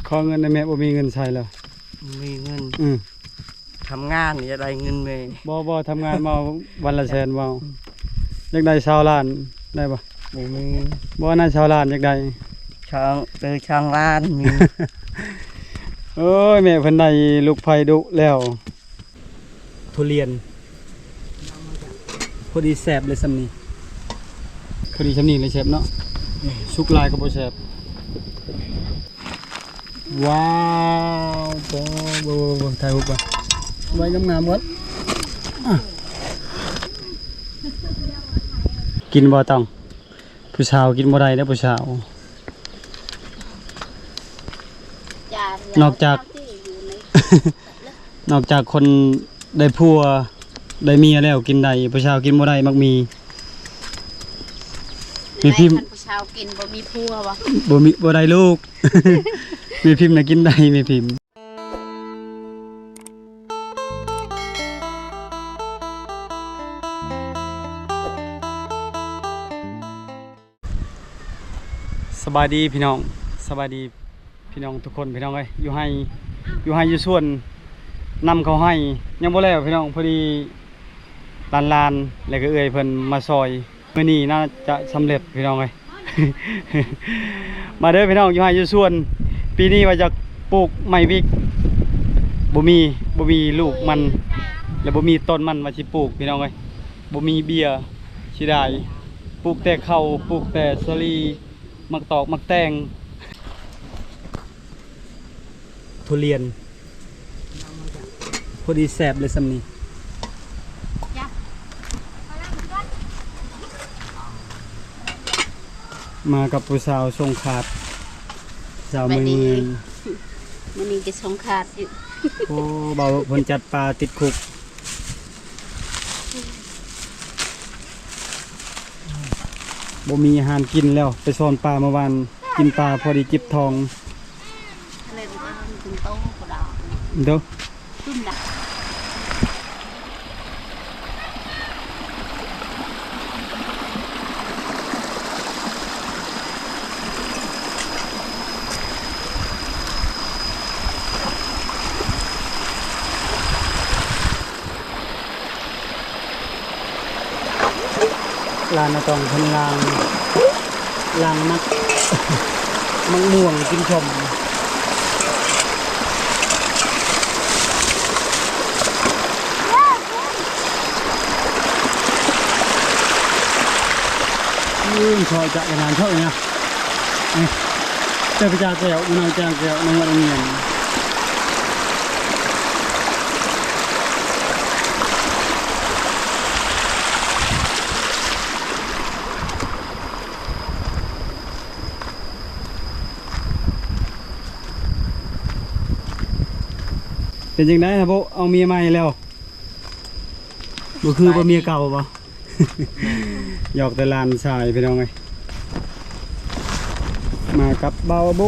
ຂໍເງິນແດ່ແມ່ ບໍ່ມີເງິນໃຊ້ແລ້ວ. ບໍ່ມີເງິນ. ອືມ. ທຳງານຢາກໄດ້ເງິນແມ່. ບໍ່ ບໍ່ ທຳງານມາວັນລະແສນບໍ່? ອືມ. ຢາກໄດ້ຊາວລ້ານໄດ້ບໍ່? ບໍ່ມີ. ບໍ່ ນາຍຊາວລ້ານຢາກໄດ້. ຊາວ ເອີ ຊາວລ້ານມີ. ໂອ້ຍ ແມ່ເພິ່ນໄດ້ລູກໃພ້ດຸແລ້ວ. ທຸລຽນ ພໍດີແຊບເລີຍຊ່ຳນີ້ ພໍດີຊ່ຳນີ້ເລີຍແຊບເນາະ. ສຸກຫຼາຍກໍບໍ່ແຊບ. ວ້າວ ບໍ່ ບໍ່ ບໍ່ ຖ່າຍຮູບກ່ອນ ໄວ້ງາມໆກ່ອນ. ອາ ກິນບໍ່ຕ້ອງ? ຜູ້ສາວກິນບໍ່ໄດ້ເດ້ ຜູ້ສາວ ນອກຈາກ ນອກຈາກຄົນໄດ້ຜົວໄດ້ເມຍແລ້ວກິນໄດ້ ຜູ້ສາວກິນບໍ່ໄດ້ໝາກໝີ່. ແມ່ພິມ ຄັນຜູ້ສາວກິນບໍ່ມີຜົວບໍ່? ບໍ່ມີ ບໍ່ໄດ້ລູກ. ແມ່ພິມນະກິນໄດ້ ແມ່ພິມ. ສະບາຍດີພີ່ນ້ອງ ສະບາຍດີພີ່ນ້ອງທຸກຄົນ ພີ່ນ້ອງເອີຍ. ຢູ່ໄຮ່ ຢູ່ໄຮ່ຢູ່ສວນ ນຳເຂົ້າໄຮ່ຍັງບໍ່ແລ້ວພີ່ນ້ອງ ພໍດີຫຼານໆ ແລະກໍເອື້ອຍເພິ່ນມາຊ່ອຍ. ມື້ນີ້ໜ້າຈະສຳເລັດພີ່ນ້ອງເອີຍ. ມາເດີພີ່ນ້ອງ ຢູ່ໄຮ່ຢູ່ສວນ. ປີນີ້ວ່າຈະປູກໄມ້ວິກ ບໍ່ມີ ບໍ່ມີລູກມັນ ແລະບໍ່ມີຕົ້ນມັນວ່າຊິປູກພີ່ນ້ອງເອີຍ. ບໍ່ມີເບ້ຍ ເສຍດາຍ. ປູກແຕ່ເຂົ້າ ປູກແຕ່ສາລີ ໝາກຕອກ ໝາກແຕງ. ທຸລຽນ ພໍດີແຊບເລີຍຊ່ຳນີ້. ມາກັບຜູ້ສາວຊົງຄາດ ສາວເມືອງ ສະບາຍດີ ເມືອງ. ມື້ນີ້ກໍຊົງຄາດຢູ່. ໂອ້ ບ່າວເພິ່ນຈັດປາຕິດຄຸກ. ບໍ່ມີອາຫານກິນແລ້ວ ໄປຊ່ອນປາເມື່ອວານ ກິນປາພໍດີຈິບທ້ອງ. ເດີ ຫຼານນ້າຕ້ອງເພິ່ນລ້າງ ລ້າງໝາກ ໝາກມ່ວງກິນສົ້ມ. ອື່ນ ຊອຍຈະປະມານເທົ່ານີ້ນະ. ເຈົ້າໄປຈາກແກ້ວ ມານອນຈາກແກ້ວ ນ້ອງວ່າໄດ້ງຽນ. ເປັນຈັ່ງໃດຮະໂບ ເອົາເມຍໃໝ່ແລ້ວ? ບໍ່ຄືບໍ່ເມຍເກົ່າບໍ່? ຫຍອກແຕ່ຫຼານຊາຍພີ່ນ້ອງເອີຍ. ມາກັບບ່າວອະໂບ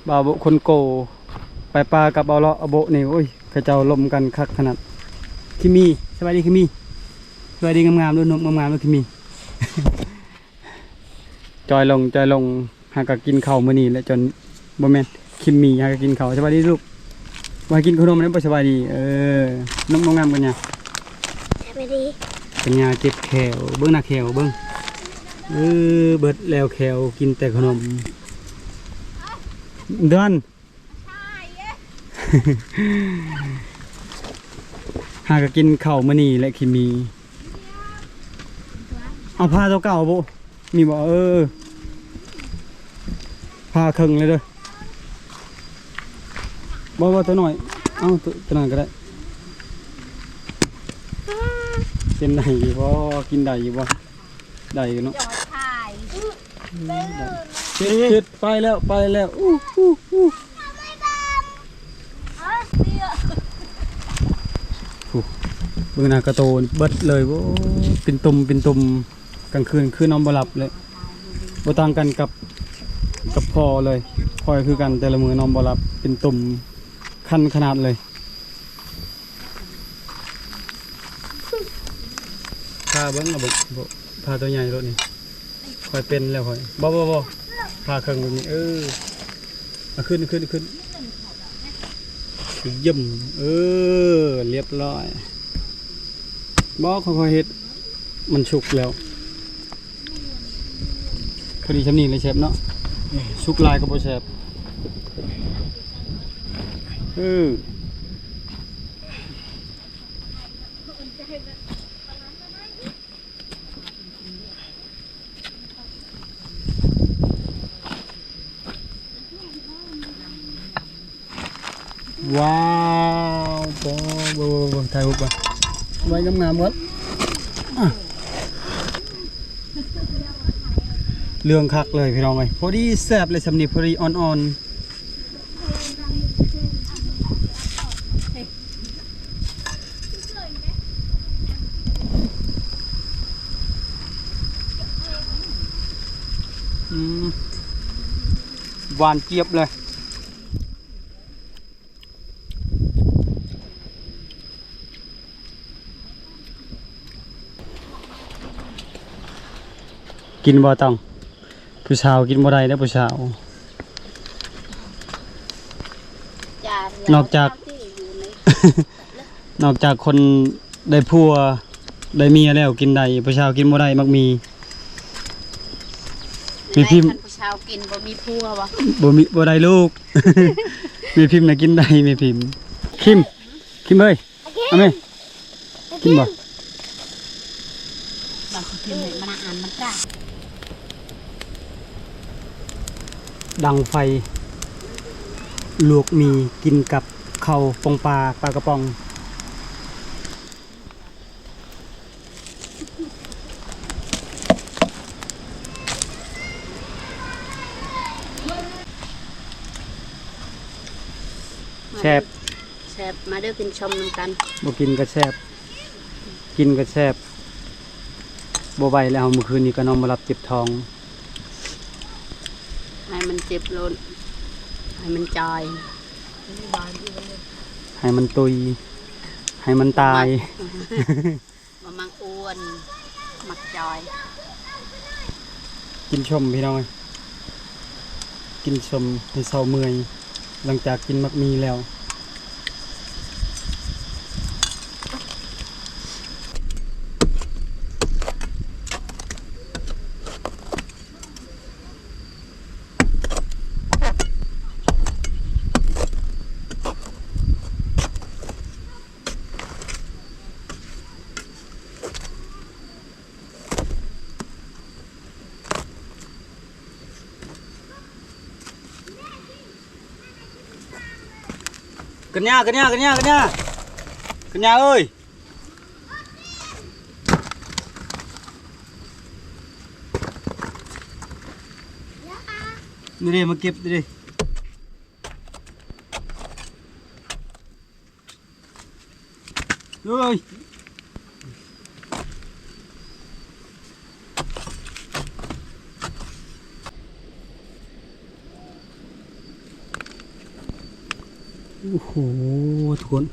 ບ່າວອະໂບຄົນໂກ ໄປປ່າກັບບ່າວເລາະອະໂບນີ້. ໂອ້ຍ ເຂົາເຈົ້າລົມກັນຄັກຂະໜາດ. ຄິມມີ ສະບາຍດີຄິມມີ ສະບາຍດີງາມໆ ດູນົບງາມໆ ດູຄິມມີ. ຈ່ອຍລົງ ຈ່ອຍລົງ. ຫາກະກິນເຂົ້າມື້ນີ້ແຫຼະ ຈົນ ບໍ່ແມ່ນ ຄິມມີຫາກະກິນເຂົ້າ. ສະບາຍດີລູກ ບໍ່ໃຫ້ກິນຂະໜົມແລ້ວບໍ່ສະບາຍດີ. ເອີ ນົບງາມໆກັນຍາ. ສະບາຍດີ ກັນຍາເຈັບແຂ້ວ ເບິ່ງໜ້າແຂ້ວເບິ່ງ. ເອີ ເບິດແລ້ວແຂ້ວ ກິນແຕ່ຂະໜົມ. ເດືອນ ຫາກະກິນເຂົ້າມື້ນີ້ແຫຼະ ຄິມມີ. ເອົາຜ້າຕົວເກົ່າບໍ່? ມີບໍ່? ເອີ ຜ້າເຄິ່ງເລີຍເດີ. ບໍ່ ບໍ່ ຕົວນ້ອຍ ເອົາ ຕົວ ຕົວນັ້ນກໍໄດ້. ເປັນໄດ້ຢູ່ບໍ່? ກິນໄດ້ຢູ່ບໍ່? ໄດ້ຢູ່ເນາະ. ເຈັດ ເຈັດ ໄປແລ້ວ ໄປແລ້ວ. ອູ້ ອູ້ ອູ້ ເບິ່ງໜ້າກະໂຕເບິດເລີຍ. ໂອ້ ເປັນຕຸ່ມ ເປັນຕຸ່ມ. ກາງຄືນຄືນອນບໍ່ຫຼັບເລີຍ. ບໍ່ຕ່າງກັນກັບ ກັບພໍ່ເລີຍ. ຂ້ອຍຄືກັນ ແຕ່ລະມື້ນອນບໍ່ຫຼັບ ເປັນຕຸ່ມ ຄັນຂະໜາດເລີຍ. ພາເບິ່ງ ເອົາເບິ່ງ ພາຕົວໃຫຍ່ໂລດນີ້. ຂ້ອຍເປັນແລ້ວຂ້ອຍ. ບໍ່ ບໍ່ ບໍ່ ພາເຄິ່ງແບບນີ້. ເອີ. ເອົາຂຶ້ນ ເອົາຂຶ້ນ ເອົາຂຶ້ນ ຢ້ຳ ເອີ ລຽບຮ້ອຍ. ບໍ່ ຄ່ອຍໆເຮັດ ມັນສຸກແລ້ວ. ພໍດີຊ່ຳນີ້ແຫຼະແຊບເນາະ. ສຸກຫຼາຍກໍບໍ່ແຊບ. ເອີ. ວ້າວ ເບິ່ງ ເບິ່ງ ເບິ່ງ ຖ່າຍຮູບກ່ອນ ໄວ້ງາມໆກ່ອນ. ເລື່ອງຄັກເລີຍພີ່ນ້ອງເອີຍ ພໍດີແຊບເລີຍ ຊ່ຳນີ້ພໍດີອ່ອນໆ. ອືມ ຫວານຈຽບເລີຍ. ກິນບໍ່ຕ້ອງ? ຜູ້ສາວກິນບໍ່ໄດ້ເດ້ ຜູ້ສາວ. ນອກຈາກ ນອກຈາກຄົນໄດ້ຜົວໄດ້ເມຍແລ້ວກິນໄດ້ ຜູ້ສາວກິນບໍ່ໄດ້ໝາກໝີ່. ແມ່ພິມ ຄັນຜູ້ສາວກິນບໍ່ມີຜົວບໍ່? ບໍ່ມີ ບໍ່ໄດ້ລູກ. ແມ່ພິມນະກິນໄດ້ ແມ່ພິມ. ຄິມ ຄິມເອີຍ ເອົາແມ່ ກິນບໍ່? ດັງໄຟ ລວກໝີ່ ກິນກັບເຂົ້າ ປອງປາ ປາກະປ໋ອງ. ແຊບ ແຊບ ມາເດີ ກິນຊົມນຳກັນ. ບໍ່ກິນກໍແຊບ ກິນກໍແຊບ. ບໍ່ໄຫວແລ້ວ ເມື່ອຄືນນີ້ກໍນອນບໍ່ຫຼັບ ເຈັບທ້ອງ. ໃຫ້ມັນເຈັບໂລດ ໃຫ້ມັນຈ່ອຍ ໃຫ້ມັນຕຸຍ ໃຫ້ມັນຕາຍ. ບໍ່ມັກອ້ວນ ມັກຈ່ອຍ. ກິນຊົມພີ່ນ້ອງເອີຍ ກິນຊົມໃຫ້ເຊົາເມື່ອຍ ຫຼັງຈາກກິນໝາກໝີ່ແລ້ວ. ກັນຍາ ກັນຍາ ກັນຍາ ກັນຍາ ກັນຍາເອີຍ ນີ້ເດ້ ມາເກັບນີ້ເດ້. ເອີຍ ໂອ້ໂຫ ທຸກຄົນ.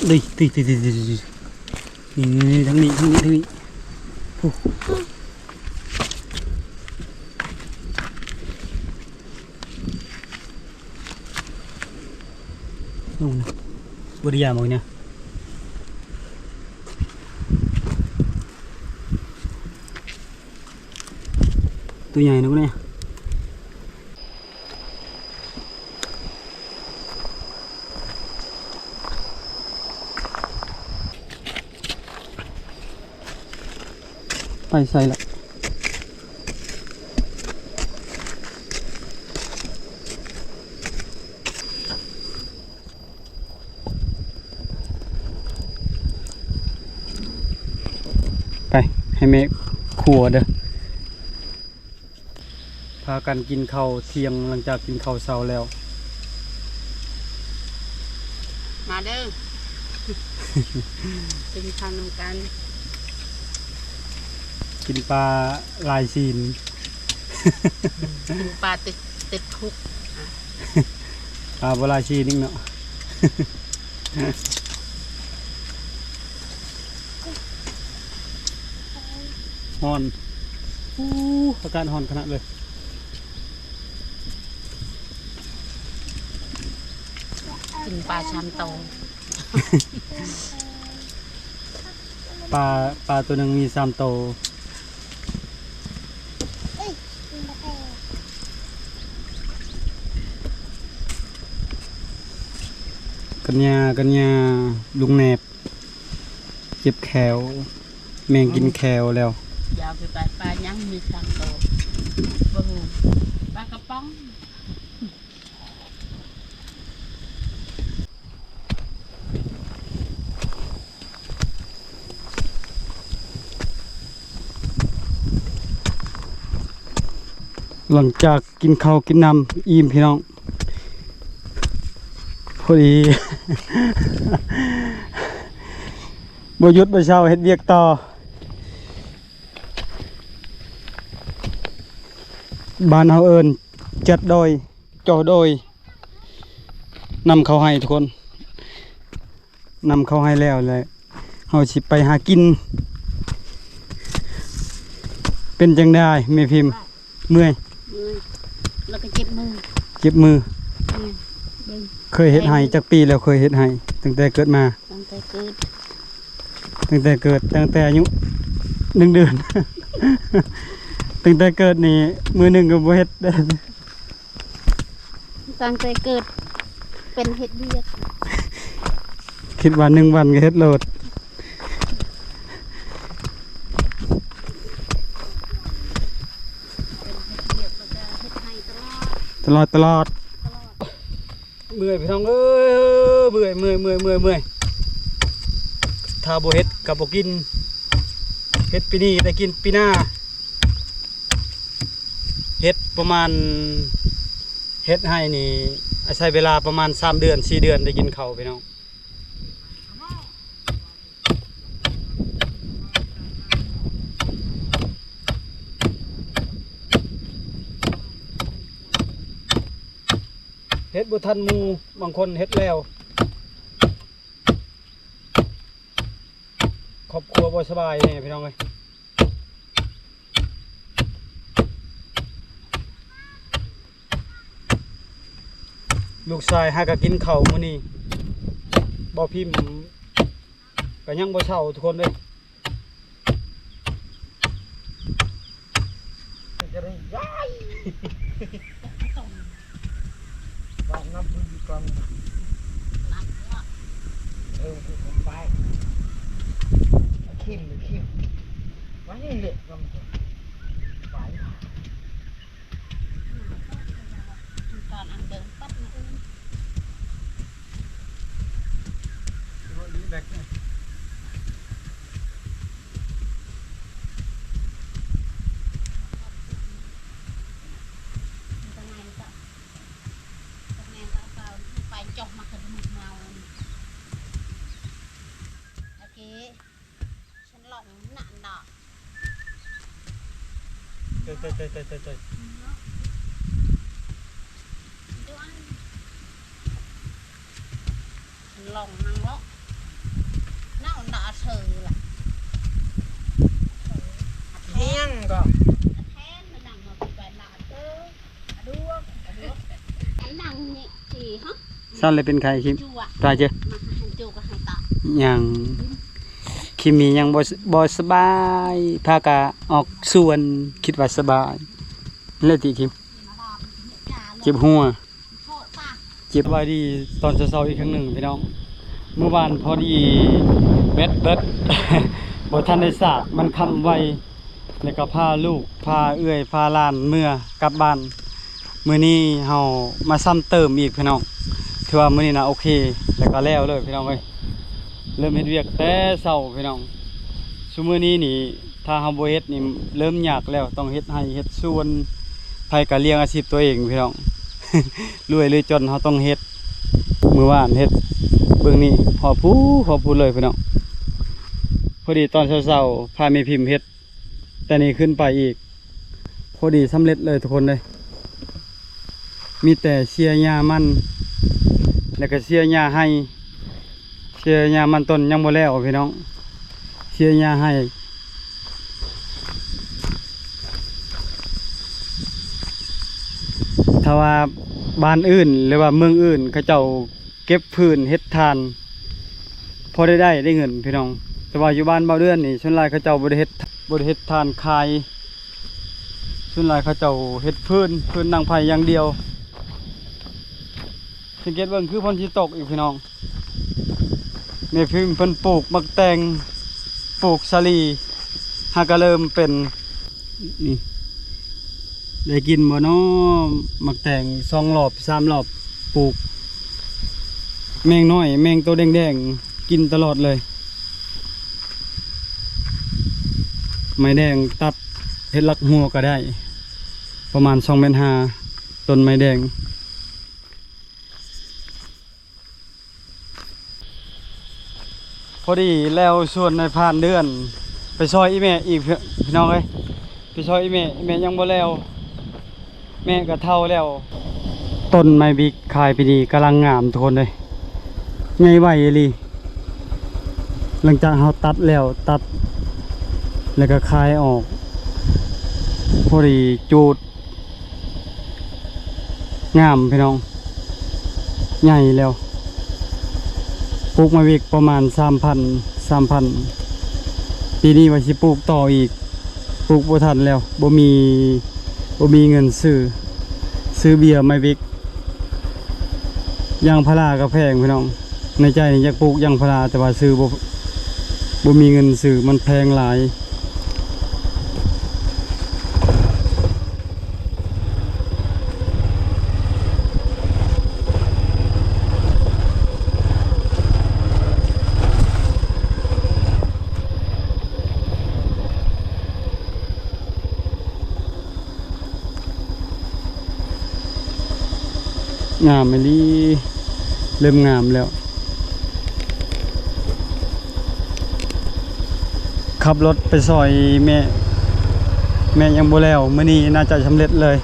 ເດີ ເດີ ເດີ ເດີ ເດີ ນີ້ ນີ້ ນີ້ ທາງນີ້ ທາງນີ້ ທາງນີ້ ໂອ້ ລົງນະ ບໍ່ໄດ້ຢາມອກນະ ຕົວໃຫຍ່ນະນີ້. ໄປໃສລະ? ໄປ ໃຫ້ແມ່ຄົວເດີ. ພາກັນກິນເຂົ້າທ່ຽງ ຫຼັງຈາກກິນເຂົ້າເຊົ້າແລ້ວ. ມາເດີ ກິນເຂົ້ານຳກັນ. ກິນປາຫຼາຍຊີ້ນ ກິນປາຕິດ ຕິດຄຸກ ປາບໍ່ຫຼາຍຊີ້ນອີກເນາະ. ຮ້ອນ ອູ້ ອາກາດຮ້ອນຂະໜາດເລີຍ. ກິນປາຊາມໂຕ. ປາ ປາຕົວໜຶ່ງມີສາມໂຕ. ກັນຍາ ກັນຍາ ລຸງແນບ ເຈັບແຂ້ວ ແມງກິນແຂ້ວແລ້ວ. ຢາວຄືປາ ປາຫຍັງມີສາມໂຕ ບໍ່ຮູ້ ປາກະປ໋ອງ. ຫຼັງຈາກກິນເຂົ້າກິນນ້ຳອີ່ມ ພີ່ນ້ອງ ພໍດີ ບໍ່ຢຸດບໍ່ເຊົາເຮັດວຽກຕໍ່. ບ້ານເຮົາເອີ້ນຈັດດອຍ ເຈາະດອຍ ນຳເຂົ້າໄຮ່ທຸກຄົນ ນຳເຂົ້າໄຮ່ແລ້ວ ແລ້ວເຮົາຊິໄປຫາກິນ. ເປັນຈັ່ງໃດແມ່ພິມ? ເມື່ອຍ ເມື່ອຍ ແລ້ວກໍເຈັບມື ເຈັບມື. ເບິ່ງ ເຄີຍເຮັດໄຮ່ຈັກປີແລ້ວ? ເຄີຍເຮັດໄຮ່ຕັ້ງແຕ່ເກີດມາ. ຕັ້ງແຕ່ເກີດ ຕັ້ງແຕ່ເກີດ ຕັ້ງແຕ່ອາຍຸໜຶ່ງເດືອນ. ຕັ້ງແຕ່ເກີດນີ້ມື້ໜຶ່ງກໍບໍ່ເຮັດ. ຕັ້ງແຕ່ເກີດເປັນເຮັດວຽກ ຄິດວ່າໜຶ່ງວັນກໍເຮັດໂລດ. ເປັນເຮັດວຽກແລ້ວກໍເຮັດໄຮ່ຕະຫຼອດ ຕະຫຼອດ ຕະຫຼອດ ຕະຫຼອດ. ເມື່ອຍພີ່ນ້ອງເອີຍ ເມື່ອຍ ເມື່ອຍ ເມື່ອຍ ເມື່ອຍ ເມື່ອຍ. ຖ້າບໍ່ເຮັດກໍບໍ່ກິນ ເຮັດປີນີ້ໄດ້ກິນປີໜ້າ. ເຮັດປະມານ ເຮັດໄຮ່ນີ້ ອາໄສເວລາປະມານສາມເດືອນ ສີ່ເດືອນໄດ້ກິນເຂົ້າພີ່ນ້ອງ. ເຮັດບໍ່ທັນໝູ່ ບາງຄົນເຮັດແລ້ວ ຄອບຄົວບໍ່ສະບາຍແດ່ພີ່ນ້ອງເອີຍ. ລູກຊາຍຫາກໍກິນເຂົ້າມື້ນີ້ ບໍ່ພິມກໍຍັງບໍ່ເຊົາທຸກຄົນເດີ. ເອີ ເຄັມ ເຄັມ ວ່ານີ້ແຫຼະ ວ່າມັນໄປ ຕອນອັນເດີນປັດມາອື່ນ ໂອເຄ. ສະຫຼອງນະເນາະ ເອີ ເອີ ເອີ ເອີ ເນາະ ສະຫຼອງນາງເນາະ ເນາະ ນາເຊີລະ ຮຽງກໍ ສັນເລີຍເປັນໄຂ້ຄິມ ຕາຍເຈີ ຍັງ ຄິມມີຍັງບໍ່ ບໍ່ສະບາຍ ພາກະອອກສວນ ຄິດວ່າສະບາຍ ແລ້ວຕິຄິມ ເຈັບຫົວ ເຈັບ. ສະບາຍດີຕອນເຊົ້າໆອີກຄັ້ງໜຶ່ງພີ່ນ້ອງ ມື້ວານພໍດີແບັດເບິດ ບໍ່ທັນໄດ້ສາກ ມັນຄ່ຳໄວ ແລ້ວກໍພາລູກ ພາເອື້ອຍ ພາຫຼານເມືອກັບບ້ານ. ມື້ນີ້ເຮົາມາຊ້ຳເຕີມອີກພີ່ນ້ອງ ຖືວ່າມື້ນີ້ນະໂອເຄ ແລ້ວກໍແລ້ວເລີຍພີ່ນ້ອງເອີຍ. ເລີ່ມເຮັດວຽກແຕ່ເຊົ້າພີ່ນ້ອງ ຊຸມື້ນີ້ນີ້ ຖ້າເຮົາບໍ່ເຮັດນີ້ເລີ່ມຍາກແລ້ວ ຕ້ອງເຮັດໄຮ່ເຮັດສວນ ໃຜກໍລ້ຽງອາຊີບຕົວເອງພີ່ນ້ອງ ລວຍຫຼືຈົນເຮົາຕ້ອງເຮັດ. ມື້ວານເຮັດເບິ່ງນີ້ ຮອດພູ້ ຮອດພູ້ເລີຍພີ່ນ້ອງ. ພໍດີຕອນເຊົ້າໆ ພາແມ່ພິມເຮັດ ແຕ່ນີ້ຂຶ້ນໄປອີກ ພໍດີສຳເລັດເລີຍທຸກຄົນເອີຍ. ມີແຕ່ເສຍຫຍ້າມັນ ແລ້ວກໍເສຍຫຍ້າໄຮ່ ເສຍຫຍ້າມັນຕົ້ນຍັງບໍ່ແລ້ວພີ່ນ້ອງ ເສຍຫຍ້າໄຮ່. ຖ້າວ່າບ້ານອື່ນ ຫຼືວ່າເມືອງອື່ນ ເຂົາເຈົ້າເກັບຟືນເຮັດຖ່ານ ພໍໄດ້ ໄດ້ ໄດ້ເງິນພີ່ນ້ອງ. ແຕ່ວ່າຢູ່ບ້ານບ່າວເດືອນນີ້ ສ່ວນຫຼາຍເຂົາເຈົ້າບໍ່ໄດ້ເຮັດ ບໍ່ໄດ້ເຮັດຖ່ານຂາຍ. ສ່ວນຫຼາຍເຂົາເຈົ້າເຮັດຟືນ ຟືນດັງໄຟຢ່າງດຽວ. ສັງເກດເບິ່ງຄືຝົນຊິຕົກອີກພີ່ນ້ອງ. ແມ່ພິມເພິ່ນປູກໝາກແຕງ ປູກສາລີ ຫາກະເລີ່ມເປັນ ນີ້ ໄດ້ກິນບໍ່ນໍ ໝາກແຕງ ສອງລອບ ສາມລອບ ປູກ ແມງນ້ອຍ ແມງໂຕແດງໆ ກິນຕະຫຼອດເລີຍ. ໄມ້ແດງຕັດເຮັດຫຼັກຫົວກະໄດ້ ປະມານສອງແມັດຫ້າ ຕົ້ນໄມ້ແດງ. ພໍດີແລ້ວສວນນາຍພານເດືອນ ໄປຊ່ອຍອີ່ແມ່ອີກ ພີ່ນ້ອງເອີຍ ໄປຊ່ອຍອີ່ແມ່ ອີ່ແມ່ຍັງບໍ່ແລ້ວ ແມ່ກໍເຖົ້າແລ້ວ. ຕົ້ນໄມ້ບິກຂາຍປີນີ້ກຳລັງງາມທຸກຄົນເອີຍ ໃຫຍ່ໄວອີ່ຫຼີ. ຫຼັງຈາກເຮົາຕັດແລ້ວ ຕັດແລ້ວກໍຂາຍອອກ ພໍດີຈູດ ງາມພີ່ນ້ອງ ໃຫຍ່ແລ້ວ. ປູກມາວິກປະມານສາມພັນ ສາມພັນ ປີນີ້ວ່າຊິປູກຕໍ່ອີກ ປູກບໍ່ທັນແລ້ວ ບໍ່ມີ ບໍ່ມີເງິນຊື້ ຊື້ເບຍມາວິກ. ຢາງພາລາກໍແພງພີ່ນ້ອງ. ໃນໃຈນີ້ຢາກປູກຢາງພາລາ ແຕ່ວ່າຊື້ບໍ່ ບໍ່ມີເງິນຊື້ ມັນແພງຫຼາຍ. ງາມອີ່ຫຼີ ເລີ່ມງາມແລ້ວ. ຂັບລົດໄປຊ່ອຍແມ່ ແມ່ຍັງບໍ່ແລ້ວ ມື້ນີ້ໜ້າຈະສຳເລັດເລີຍ.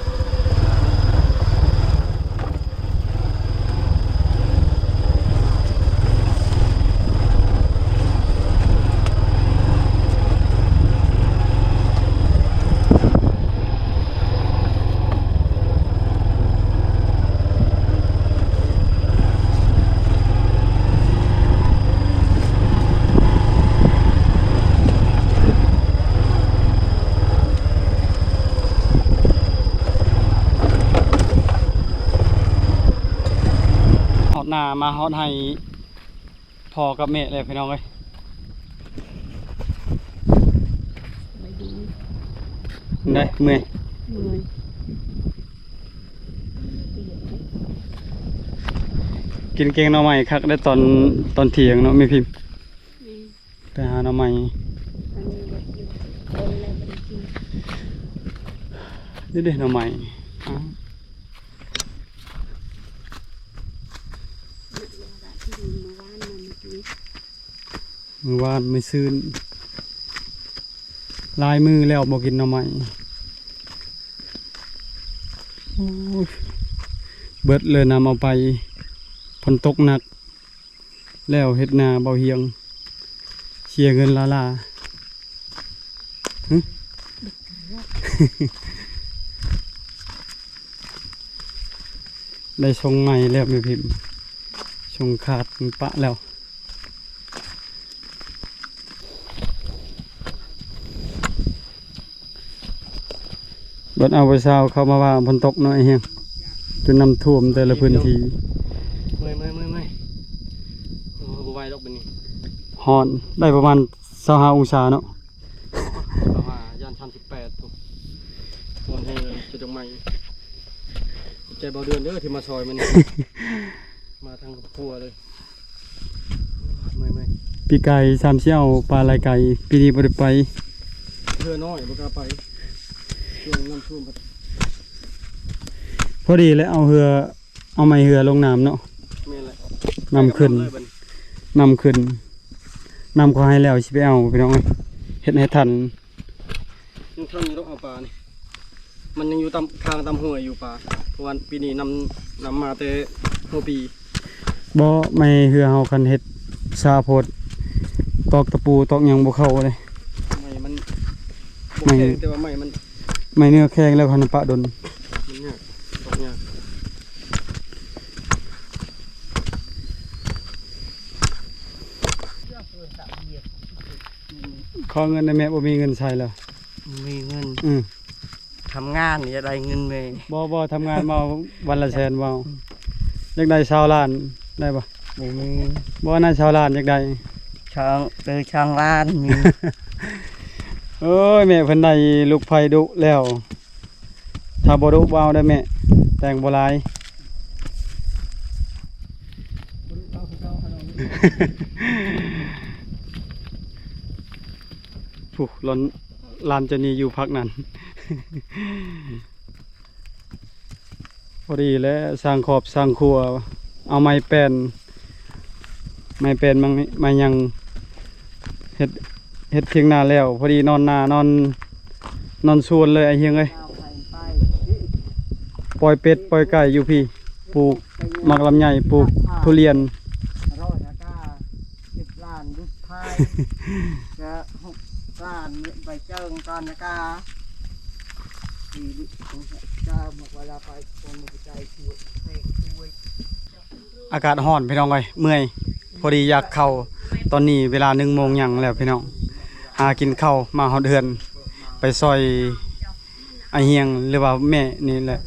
ຮອດນາ ມາຮອດໄຮ່ພໍ່ກັບແມ່ແລ້ວພີ່ນ້ອງເອີຍ. ໄດ້ ເມື່ອຍ ເມື່ອຍ ກິນແກງໜໍ່ໄມ້ຄັກໄດ້ຕອນ ຕອນທ່ຽງເນາະແມ່ພິມ. ແມ່ນ ໄປຫາໜໍ່ໄມ້ ອັນນີ້ເດັດຢູ່ ດົນແລ້ວບໍ່ໄດ້ກິນ. ນີ້ເດ້ໜໍ່ໄມ້ ອ້າວ ມື້ວານ ມື້ຊືນ ຫຼາຍມື້ແລ້ວບໍ່ກິນໜໍ່ໄມ້. ໂອ້ຍ ເບິດເລີຍ ນຳເອົາໄປ ຝົນຕົກໜັກ ແລ້ວເຮັດນາເບົາຮຽງ ເສຍເງິນລ້າໆ. ຫຶ ໄດ້ຊົງໃໝ່ແລ້ວແມ່ພິມ ຊົງຂາດມັນປະແລ້ວ. ບັດເອົາຜູ້ສາວເຂົ້າມາວ່າຝົນຕົກເນາະ ໄອ້ຮຽງ ຈົນນ້ຳຖ້ວມແຕ່ລະພື້ນທີ່. ເມື່ອຍ ເມື່ອຍ ເມື່ອຍ ເມື່ອຍ ໂອ້ ບໍ່ໄຫວດອກບັດນີ້ ຮ້ອນ ໄດ້ປະມານຊາວຫ້າອົງສາເນາະ ຊາວຫ້າ ຢ້ານສາມສິບແປດພຸ້ນ ຮ້ອນແຮງເລີຍ ຈະຈົກໃໝ່. ຂອບໃຈເບົາເດືອນເດີທີ່ມາຊ່ອຍມື້ນີ້ ມາທັງຄອບຄົວເລີຍ. ເມື່ອຍ ເມື່ອຍ ປີກາຍສາມສີ່ເອົາປາຫຼາຍໄກ ປີນີ້ບໍ່ໄດ້ໄປ ເຮືອນ້ອຍບໍ່ກ້າໄປ ຊ່ວງນ້ຳຖ້ວມ ພໍດີແຫຼະ ເອົາເຮືອ ເອົາໄມ້ເຮືອລົງນ້ຳເນາະ. ແມ່ນແຫຼະ ນ້ຳຂຶ້ນ ນ້ຳຂຶ້ນ ນ້ຳເຂົາໃຫ້ແລ້ວ ຊິໄປເອົາ ພີ່ນ້ອງເອີຍ ເຮັດໃຫ້ທັນ. ຍັງທັນຢູ່ດອກ ເອົາປານີ້ ມັນຍັງຢູ່ຕາມ ຄ້າງຕາມຫ້ວຍຢູ່ປາ ເພາະວ່າປີນີ້ນ້ຳ ນ້ຳມາແຕ່ຫົວປີ. ບໍ່ ໄມ້ເຮືອເຮົາຄັນເຮັດຊ້າໂພດ ຕອກຕະປູຕອກຫຍັງບໍ່ເຂົ້າເດ້. ໄມ້ມັນບໍ່ແຂງ ແຕ່ວ່າໄມ້ມັນ ໄມ້ເນື້ອແຂງແລ້ວຄັນປະດົນ ມັນຍາກ ຕອກຍາກ. ຂໍເງິນແດ່ແມ່ ບໍ່ມີເງິນໃຊ້ແລ້ວ. ບໍ່ມີເງິນ. ອືມ. ທຳງານນີ້ຢາກໄດ້ເງິນແມ່. ບໍ່ ບໍ່ ທຳງານມາວັນລະແສນບໍ່? ອືມ. ຢາກໄດ້ຊາວລ້ານໄດ້ບໍ່? ບໍ່ມີ. ບໍ່ ນາຍຊາວລ້ານຢາກໄດ້. ຊ່າງ ເອີ ຊ່າງລ້ານມີ. ໂອ້ຍ ແມ່ເພິ່ນໄດ້ລູກໃພ້ດຸແລ້ວ. ຖ້າບໍ່ດຸບໍ່ເອົາເດີແມ່ ແຕ່ງບໍ່ຫຼາຍ. ຜູ້ ຫຼານ ຫຼານເຈົ້ານີ້ຢູ່ພັກນັ້ນ. ພໍດີແຫຼະ ສ້າງຄອບສ້າງຄົວ ເອົາໄມ້ແປ້ນ ໄມ້ແປ້ນ ໄມ້ຫຍັງ ເຮັດ ເຮັດຖຽງນາແລ້ວ ພໍດີນອນນາ ນອນ ນອນສວນເລີຍອ້າຍຮຽງເອີຍ. ປ່ອຍເປັດປ່ອຍໄກ່ຢູ່ພີ້ ປູກໝາກລຳໄຍ ປູກທຸລຽນ. ຮ້ອຍນາກາ ສິບລ້ານດຸດພາຍ ກະຫົກລ້ານໃບເຈິງຕອນນາກາ. ອາກາດຮ້ອນພີ່ນ້ອງເອີຍ ເມື່ອຍ ພໍດີຢາກເຂົ້າ. ຕອນນີ້ເວລາໜຶ່ງໂມງຫຍັງແລ້ວພີ່ນ້ອງ ຫາກິນເຂົ້າ ມາຮອດເຮືອນ ໄປຊ່ອຍອ້າຍຮຽງ ຫຼືວ່າແມ່ນີ້ແຫຼະ.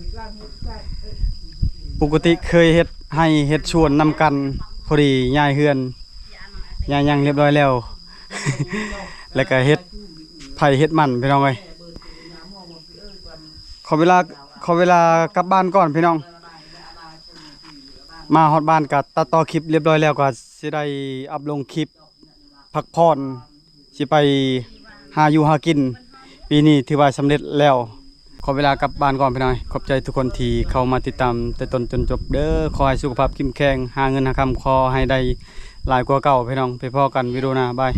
ປົກກະຕິເຄີຍເຮັດໄຮ່ເຮັດສວນນຳກັນ ພໍດີຍ້າຍເຮືອນ ຍ້າຍຫຍັງຮຽບຮ້ອຍແລ້ວ ແລ້ວກະເຮັດໄຜ່ເຮັດມັນພີ່ນ້ອງເອີຍ. ຂໍເວລາ ຂໍເວລາກັບບ້ານກ່ອນພີ່ນ້ອງ. ມາຮອດບ້ານກະຕັດຕໍ່ຄລິບຮຽບຮ້ອຍແລ້ວ ກະຊິໄດ້ອັບລົງຄລິບພັກຜ່ອນ ຊິໄປຫາຢູ່ຫາກິນ. ປີນີ້ຖືວ່າສຳເລັດແລ້ວ. ຂໍເວລາກັບບ້ານກ່ອນພີ່ນ້ອງ. ຂອບໃຈທຸກຄົນທີ່ເຂົ້າມາຕິດຕາມແຕ່ຕົ້ນຈົນຈົບເດີ. ຂໍໃຫ້ສຸຂະພາບເຂັ້ມແຂງ ຫາເງິນຫາຄຳ ຂໍໃຫ້ໄດ້ຫຼາຍກວ່າເກົ່າພີ່ນ້ອງ. ໄປພໍ້ກັນວິດີໂອໜ້າ ບາຍ.